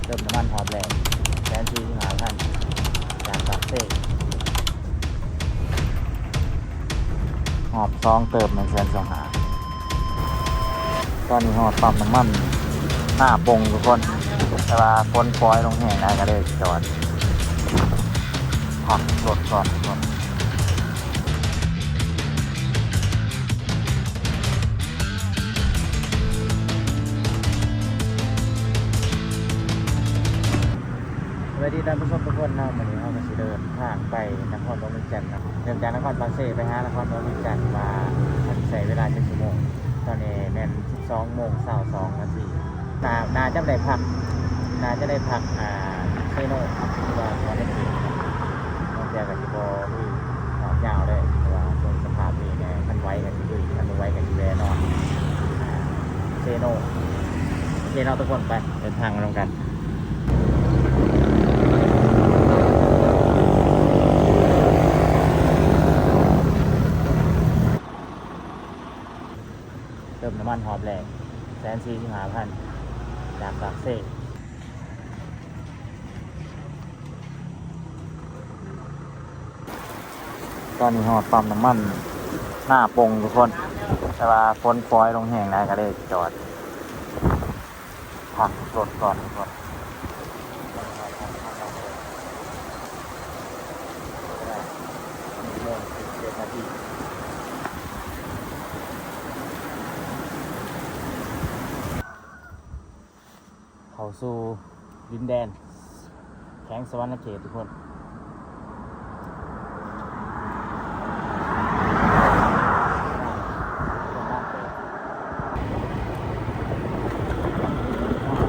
ເຕີມນ້ຳມັນຮອບແລກ ແສນສີ່ສິບຫ້າພັນ ຈາກປາກເຊ. ຮອບສອງເຕີມແມ່ນແສນສອງຫ້າ. ຕອນນີ້ຮອດປ້ຳນ້ຳມັນນາປົງທຸກຄົນ, ແຕ່ວ່າຝົນຝອຍລົງແຮງຫຼາຍ ກໍເລີຍຈອດພັກລົດກ່ອນທຸກຄົນ. ສະບາຍດີທ່ານຜູ້ຊົມທຸກຄົນເນາະ, ມື້ນີ້ເຮົາກໍຊິເດີນທາງໄປນະຄອນຫຼວງວຽງຈັນເນາະ, ເລີ່ມຈາກນະຄອນປາກເຊໄປຫານະຄອນຫຼວງວຽງຈັນ ວ່າມັນຊິໃຊ້ເວລາຈັກຊົ່ວໂມງ. ຕອນນີ້ແມ່ນສິບສອງໂມງຊາວສອງນາທີ. ໜ້າ ໜ້າຈະໄດ້ພັກ ໜ້າຈະໄດ້ພັກ ອ່າ ເຊໂນ ຫຼືວ່າສະຫວັນນະເຂດ. ບາງເທື່ອກໍຊິບໍ່ລຸຍຮອດຍາວເລີຍ ເພາະວ່າເບິ່ງສະພາບນີ້ແຫຼະ, ຄັນໄຫວກໍຊິລຸຍ ຄັນບໍ່ໄຫວກໍຊິແວ່ນອນ ອ່າ ເຊໂນ. ໂອເຄເນາະທຸກຄົນ, ໄປເດີນທາງໄປນຳກັນ. ເຕີມນ້ຳມັນຮອບແລກ ແສນສີ່ສິບຫ້າພັນ ຈາກປາກເຊ. ຕອນນີ້ຮອດປ້ຳນ້ຳມັນນາປົງທຸກຄົນ, ແຕ່ວ່າຝົນຝອຍລົງແຮງຫຼາຍ ກໍເລີຍຈອດ ພັກລົດກ່ອນທຸກຄົນ. ເຂົ້າສູ່ດິນແດນແຂວງສະຫວັນນະເຂດທຸກຄົນ.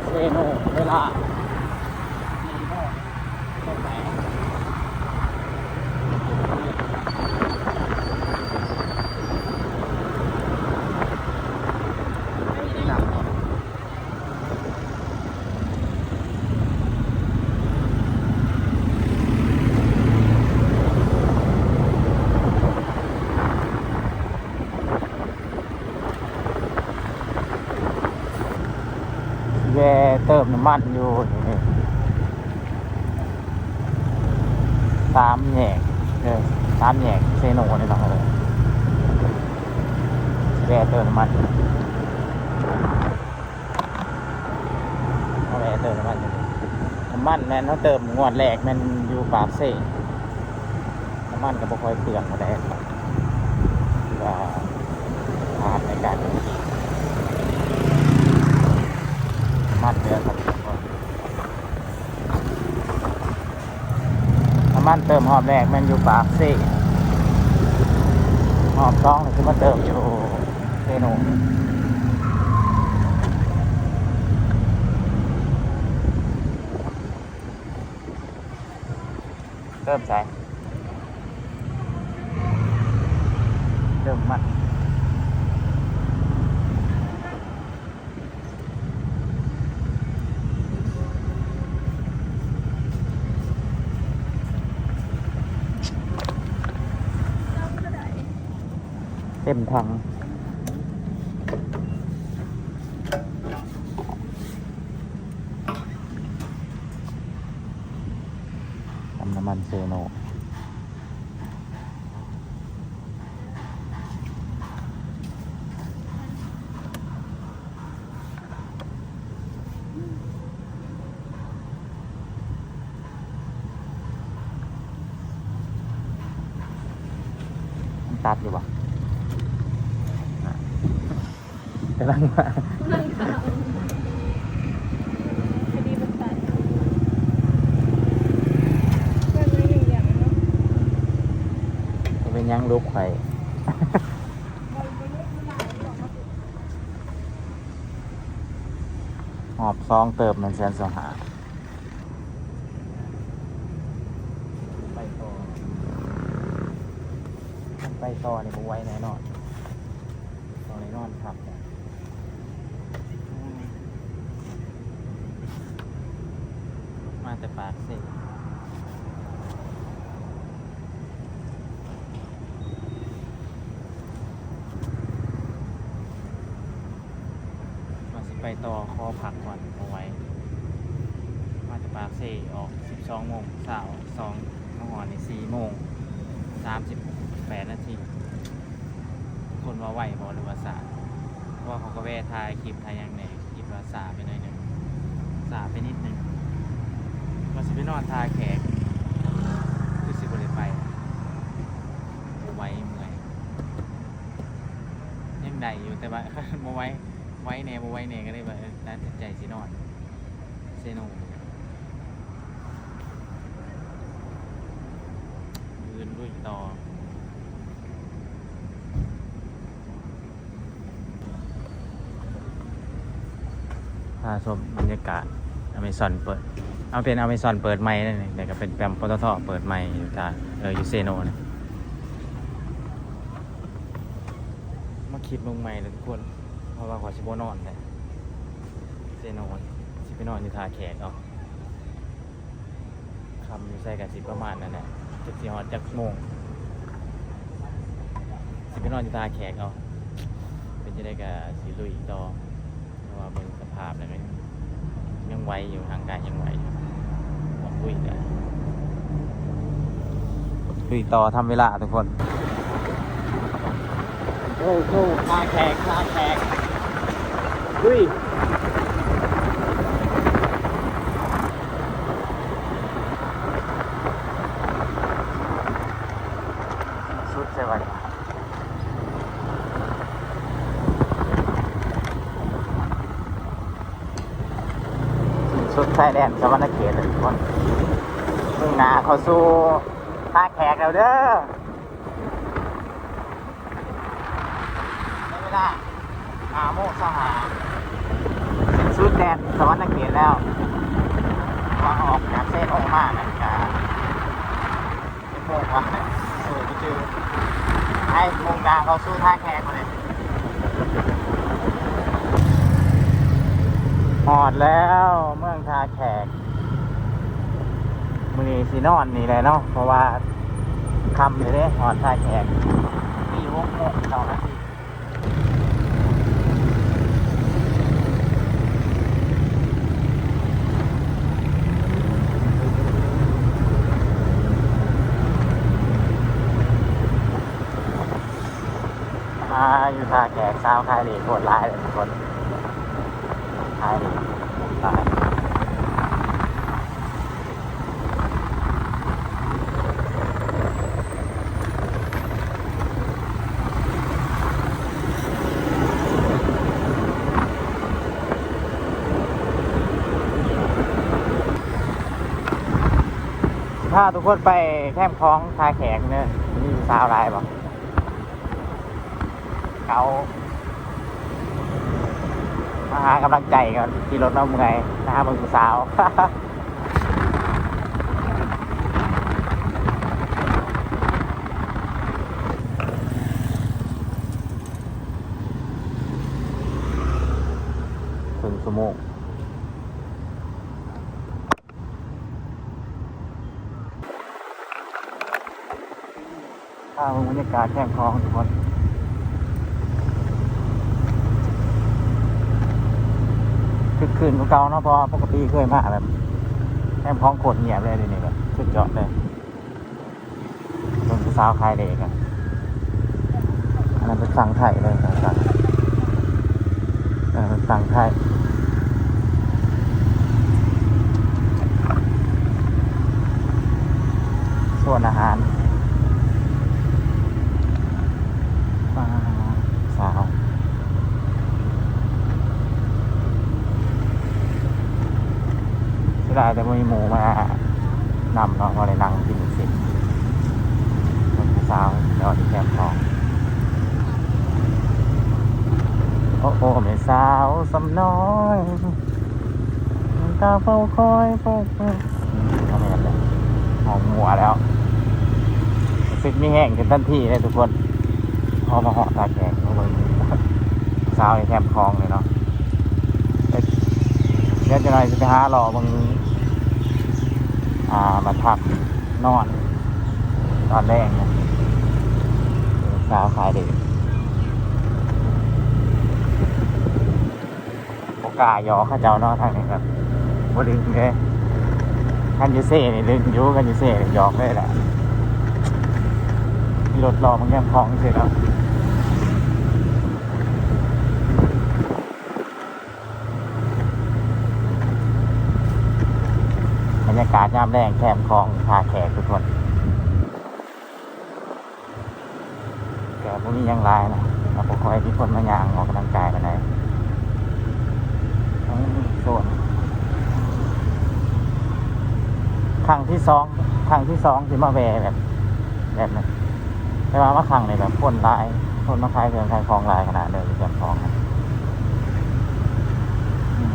ເຊໂນເວລາ. ແວ່ເຕີມນ້ຳມັນຢູ່ນີ້ ສາມແຍກ ເອີ ສາມແຍກເຊໂນນີ້ເນາະ. ເອີ ແວ່ເຕີມນ້ຳມັນ ເຮົາແວ່ເຕີມນ້ຳມັນຢູ່ນີ້. ນ້ຳມັນແມ່ນເຮົາເຕີມງວດແລກແມ່ນຢູ່ປາກເຊ, ນ້ຳມັນກໍບໍ່ຄ່ອຍເປືອງປານໃດ, ຖືວ່າຜ່ານໃນການ ນ້ຳມັນເຫຼືອ. ນ້ຳມັນເຕີມຮອບແລກແມ່ນຢູ່ປາກເຊ, ຮອບສອງນີ້ຄືມາເຕີມຢູ່ເຊໂນ. ເຕີມໃສ? ເຕີມມັນ. ເຕັມຖັງ. ປ້ຳນ້ຳມັນເຊໂນ. ມັນຕັດຢູ່ບໍ່? ກຳລັງມາ ກຳລັງເຂົ້າ ພໍດີມັນຕັດ ເບິ່ງໜ້ອຍໜຶ່ງຢ່າງເນາະ ບໍ່ເປັນຫຍັງລູກຂ້ອຍ ຮອບສອງເຕີມແມ່ນແສນສອງຫ້າ ໄປຕໍ່ ຄັນໄປຕໍ່ນີ້ບໍ່ໄຫວແນ່ນອນ. ຕ້ອງໄດ້ນອນພັກ ມາແຕ່ປາກເຊ ວ່າຊິໄປຕໍ່ ຂໍພັກກ່ອນ ບໍ່ໄຫວ. ອອກສິບສອງໂມງຊາວສອງ ມາຮອດນີ້ສີ່ໂມງສາມສິບແປດນາທີ. ຄົນວ່າໄວບໍ່ ຫຼືວ່າຊ້າ? ເພາະວ່າເຂົາກໍແວ່ຖ່າຍຄລິບຖ່າຍຫຍັງແດ່ ຄິດວ່າຊ້າໄປໜ້ອຍໜຶ່ງ ຊ້າໄປນິດໜຶ່ງ. ວ່າຊິໄປນອນທ່າແຂກ ຄືຊິບໍ່ໄດ້ໄປ ບໍ່ໄຫວ ເມື່ອຍ. ຍັງໄດ້ຢູ່ ແຕ່ວ່າບໍ່ໄຫວ ໄຫວແດ່ບໍ່ໄຫວແດ່ ກໍເລີຍວ່າ ເອີ ຕັດສິນໃຈຊິນອນເຊໂນ. ມື້ອື່ນລຸຍຕໍ່. ພາຊົມບັນຍາກາດອາເມຊອນເປີດ ເອົາ ເປັນອາເມຊອນເປີດໃໝ່ເດ້ນີ້ ແລ້ວກໍເປັນແປມ ປຕທ ເປີດໃໝ່ຢູ່ທ່າ ເອີ ຢູ່ເຊໂນນີ້. ມາຄິດເບິ່ງໃໝ່ເດີທຸກຄົນ ເພາະວ່າຂ້ອຍຊິບໍ່ນອນແຫຼະເຊໂນ ຊິໄປນອນຢູ່ທ່າແຂກເອົາ. ຄ່ຳຢູ່ໃສກໍຊິປະມານນັ້ນແຫຼະ ຈັກຊິຮອດຈັກໂມງ ຊິໄປນອນຢູ່ທ່າແຂກເອົາ. ເປັນຈັ່ງໃດກໍຊິລຸຍຕໍ່ ເພາະວ່າເບິ່ງສະພາບແລ້ວກໍຍັງໄຫວຢູ່ ຮ່າງກາຍຍັງໄຫວຢູ່ ຕ້ອງລຸຍແຫຼະ ລຸຍຕໍ່ ທຳເວລາທຸກຄົນ. ໂອ້ໂຫ ທ່າແຂກ ທ່າແຂກ ລຸຍ. ສຸດໃສ່ບັດນີ້ ສິ້ນສຸດຊາຍແດນສະຫວັນນະເຂດແລ້ວທຸກຄົນ ມຸ່ງໜ້າເຂົ້າສູ່ທ່າແຂກແລ້ວເດີ. ໃນເວລາຫ້າໂມງຊາວຫ້າ ສິ້ນສຸດແດນສະຫວັນນະເຂດແລ້ວ ວ່າອອກຈາກເຊໂນມານັ້ນກະເຈັດໂມງວະ ເອີ ບໍ່ຈື່ ໃຫ້ມຸ່ງໜ້າເຂົ້າສູ່ທ່າແຂກພຸ້ນແຫຼະ. ຮອດແລ້ວເມືອງທ່າແຂກ. ມື້ນີ້ຊິນອນນີ້ແຫຼະເນາະ ເພາະວ່າຄ່ຳແລ້ວເດ້ ຮອດທ່າແຂກ ມີຫົກໂມງເກົ້ານາທີ. ອ່າ ຢູ່ທ່າແຂກ ຊາວຂາຍເລໂຄດຫຼາຍເລີຍທຸກຄົນ ຂາຍເລໂຄດຫຼາຍ. ພາທຸກຄົນໄປແຄມຂອງທ່າແຂກເດີ ມີຜູ້ສາວຫຼາຍບໍ່? ເຂົາມາຫາກຳລັງໃຈກ່ອນ ຂີ່ລົດມາເມື່ອຍ ມາຫາເບິ່ງຜູ້ສາວ. ເຄິ່ງຊົ່ວໂມງ. ພາເບິ່ງບັນຍາກາດແຄມຂອງທຸກຄົນ ຄຶກຄື້ນກວ່າເກົ່າເນາະ ເພາະວ່າປົກກະຕິເຄີຍມາແບບ ແຄມຂອງໂຄດງຽບເລີຍ ດຽວນີ້ແບບສຸດຍອດເລີຍ. ເບິ່ງຜູ້ສາວຂາຍເລກັນ ອັນນັ້ນເປັນຝັ່ງໄທເລີຍ ເອີ ເປັນຝັ່ງໄທ ໂຊນອາຫານ. ປາ ສາວ ເສຍດາຍແຕ່ບໍ່ມີໝູ່ມານຳເນາະ ບໍ່ໄດ້ນັ່ງກິນເປັນສິບ ເບິ່ງຜູ້ສາວເຈົ້າທີ່ແຄມທອງ. ໂອ້ໂອ້ ແມ່ສາວສ່ຳນ້ອຍ ຕາເຝົ້າຄອຍເຝົ້າເຝົ້າ ບໍ່ແມ່ນແລ້ວ ເຮົາມົວແລ້ວ ຮູ້ສຶກມີແຮງຂຶ້ນທັນທີເລີຍທຸກຄົນ. ເຮົາມາຮອດທ່າແຂກ ມາເບິ່ງສາວໃນແຄມຂອງເລີຍເນາະ. ດຽວຈັກໜ່ອຍຊິໄປຫາເລາະເບິ່ງ ອ່າ ບ້ານພັກນອນຕອນແລງນະ ສາວຂາຍເລກ. ບໍ່ກ້າຫຍອກເຂົາເຈົ້າເນາະ ທາງນີ້ກໍບໍ່ດຶງເດ້. ຄັນຢູ່ເຊນີ້ລຶ້ງຢູ່ ຄັນຢູ່ເຊນີ້ຢອກເລີຍແຫຼະ ມີລົດລໍມັນຍັງຂອງຊື່ເນາະ. ບັນຍາກາດຍາມແລງແຄມຂອງທ່າແຂກທຸກຄົນ. ກະບໍ່ມີຫຍັງຫຼາຍນະ ກະບໍ່ຄ່ອຍມີຄົນມາຍ່າງອອກກຳລັງກາຍປານໃດ. ອືມ ໂຊນ ຄັ້ງທີສອງ ຄັ້ງທີສອງທີ່ມາແວ່ແບບ ແບບນັ້ນ ແຕ່ວ່າມາຄັ້ງນີ້ແບບຄົນຫຼາຍ ຄົນມາຂາຍເຄື່ອງຂາຍຂອງຫຼາຍຂະໜາດເລີຍ ຢູ່ແຄມຂອງນະ. ອືມ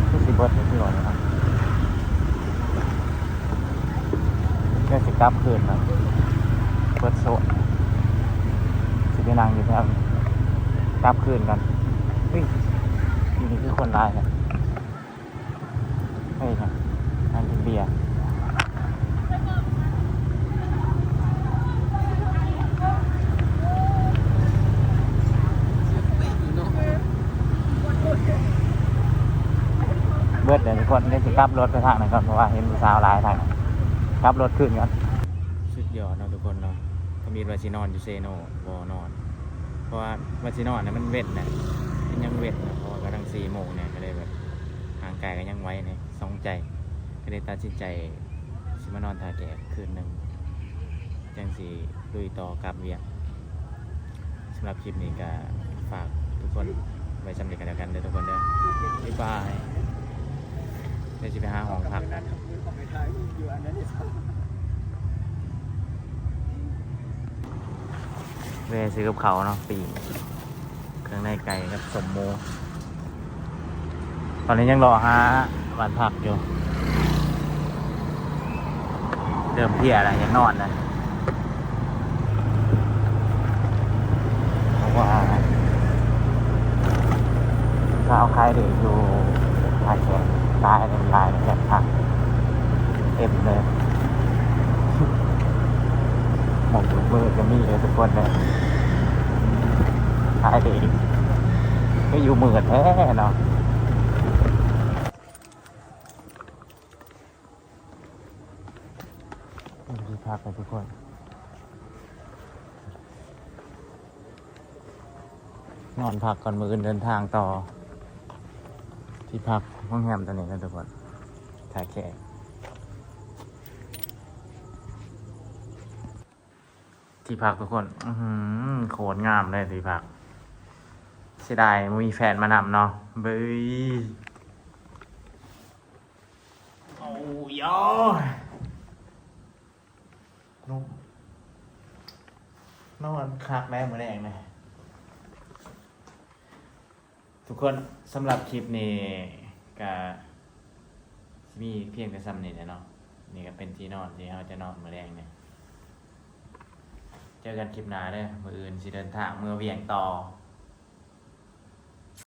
ຄືຊິເບິດຢູ່ທີ່ວ່ານີ້ນະ. ດຽວຊິກັບຄືນນະ ເບິດໂຊນ ຊິໄປນັ່ງຢູ່ແຖວ ກັບຄືນກ່ອນ. ອຸ້ຍ ທີ່ນີ້ຄືຄົນຫຼາຍແທ້ ເຮີ້ຍ ນັ່ງກິນເບຍ. ເບິດແລ້ວທຸກຄົນ ດຽວຊິກັບລົດໄປທາງນັ້ນກ່ອນ ເພາະວ່າເຫັນຜູ້ສາວຫຼາຍທາງນັ້ນ ກັບລົດຄືນກ່ອນ. ສຸດຍອດເນາະທຸກຄົນເນາະ ທຳອິດວ່າຊິນອນຢູ່ເຊໂນ ບໍ່ນອນ ເພາະວ່າ ວ່າຊິນອນນະ ມັນເວັນນະ ມັນຍັງເວັນນະ ເພາະວ່າກຳລັງສີ່ໂມງແດ່ ກໍເລີຍແບບຮ່າງກາຍກໍຍັງໄຫວແດ່ ສ່ອງໃຈ ກໍເລີຍຕັດສິນໃຈຊິມານອນທ່າແຂກຄືນໜຶ່ງ ຈັ່ງຊິລຸຍຕໍ່ກັບວຽກ. ສຳລັບຄລິບນີ້ກໍຝາກທຸກຄົນໄວ້ສ່ຳນີ້ກໍແລ້ວກັນເດີທຸກຄົນເດີ ບາຍບາຍ. ດຽວຊິໄປຫາຫ້ອງພັກ ແວ່ຊື້ກັບເຂົ້າເນາະ ປີ້ງເຄື່ອງໃນໄກ່ກັບສົ້ມໝູ. ຕອນນີ້ຍັງລໍຫາບ້ານພັກຢູ່ ເລີ່ມເພຍແລ້ວ ຢາກນອນແລ້ວ ເພາະວ່າຊາວຂາຍເດກຢູ່ທ່າແຂກຫຼາຍ ຫຼາຍແຄມທາງເຕັມເລີຍ. ໝ່ອງມືດໆກໍມີເລີຍທຸກຄົນເລີຍ ຂາຍເດກ ຄືຢູ່ມືດແທ້ເນາະ. ທີ່ພັກໃຫ້ທຸກຄົນ ນອນພັກກ່ອນ ມື້ອື່ນເດີນທາງຕໍ່. ທີ່ພັກໂຮງແຮມຕົວນີ້ນະທຸກຄົນ ທ່າແຂກ. ທີ່ພັກທຸກຄົນ ອືຫື ໂຄດງາມເລີຍທີ່ພັກ. ເສຍດາຍບໍ່ມີແຟນມານຳເນາະ ເບິ່ງ. ໂອ້ຍ ນຸ່ມ ນອນຄັກແລ້ວມື້ແລງນະ. ທຸກຄົນ ສຳລັບຄລິບນີ້ກະຊິມີພຽງແຕ່ສ່ຳນີ້ແຫຼະເນາະ. ນີ້ກະເປັນທີ່ນອນທີ່ເຮົາຈະນອນມື້ແລງນີ້. ເຈີກັນຄລິບໜ້າເດີ ມື້ອື່ນຊິເດີນທາງເມືອວຽງຕໍ່.